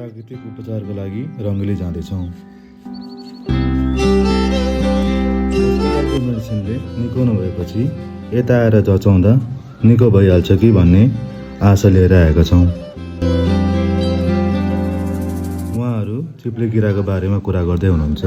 प्राकृतिक उपचारको लागि रङ्गली जाँदैछौँ। मेडिसिनले निको नभएपछि यता आएर जचाउँदा निको भइहाल्छ कि भन्ने आशा लिएर आएका छौँ। उहाँहरू चिप्ले किराको बारेमा कुरा गर्दै हुनुहुन्छ।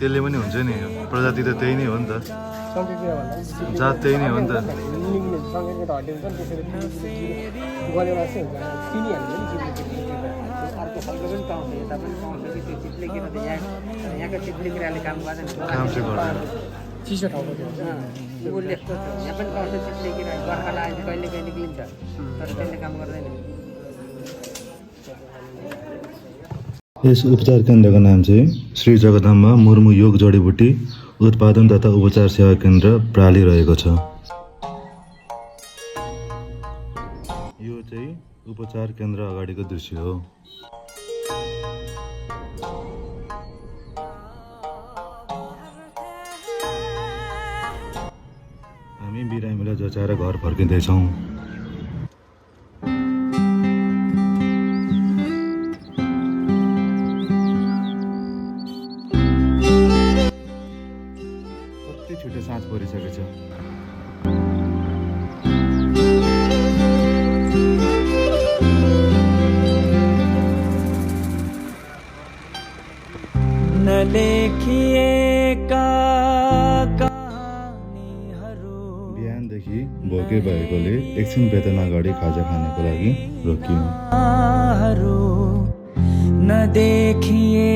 त्यसले पनि हुन्छ नि, प्रजाति त त्यही नै हो नि त, जात त्यही नै हो नि त। काम चाहिँ गर्दैन, चिसो ठाउँको त्यो यहाँ पनि पाउँछ चिप्ले किरा, बर्खालाई अहिले कहिले कहिले निक्लिन्छ तर त्यसले काम गर्दैन। यस उपचार केन्द्रको नाम चाहिँ श्री जगदम्बा मुर्मु योग जडीबुटी उत्पादन तथा उपचार सेवा केन्द्र प्राली रहेको छ। यो चाहिँ उपचार केन्द्र अगाडिको दृश्य हो। हामी बिरामीलाई जचाएर घर फर्किँदैछौँ। कति छिटो साँझ परिसकेछ। बिहानदेखि भोकै भएकोले एकछिन वेतन अगाडि खाजा खानको लागि रोकियौँ। न देखिए